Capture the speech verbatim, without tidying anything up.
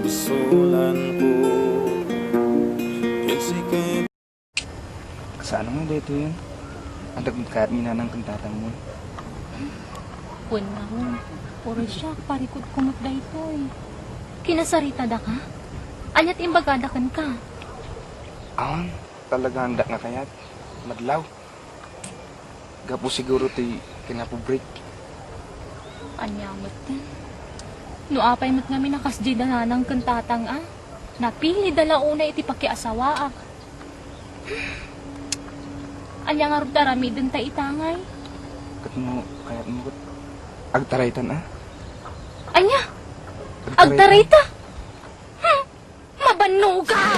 Busulan ko. Saan nga daytoy? Adda kayat ni nanang ken tatangmo? Wen, Aaron. Puro siak, parikut ko met daytoy. Kinasaritada ka? Ania ti imbagada kenka? Awan, talaga, adda nga kayat. Madlaw. Gapu siguro ti kinapobrek. Ania met? No apay met ngamin a kasdi da nanang ken tatang a, napilida la unay iti pakiasawaak. Ania ngarud ti aramidenta ita ngay? Ket no kayatmo ket agtaraytan a? Ania? Agtarayta? Hmm, mabannogan!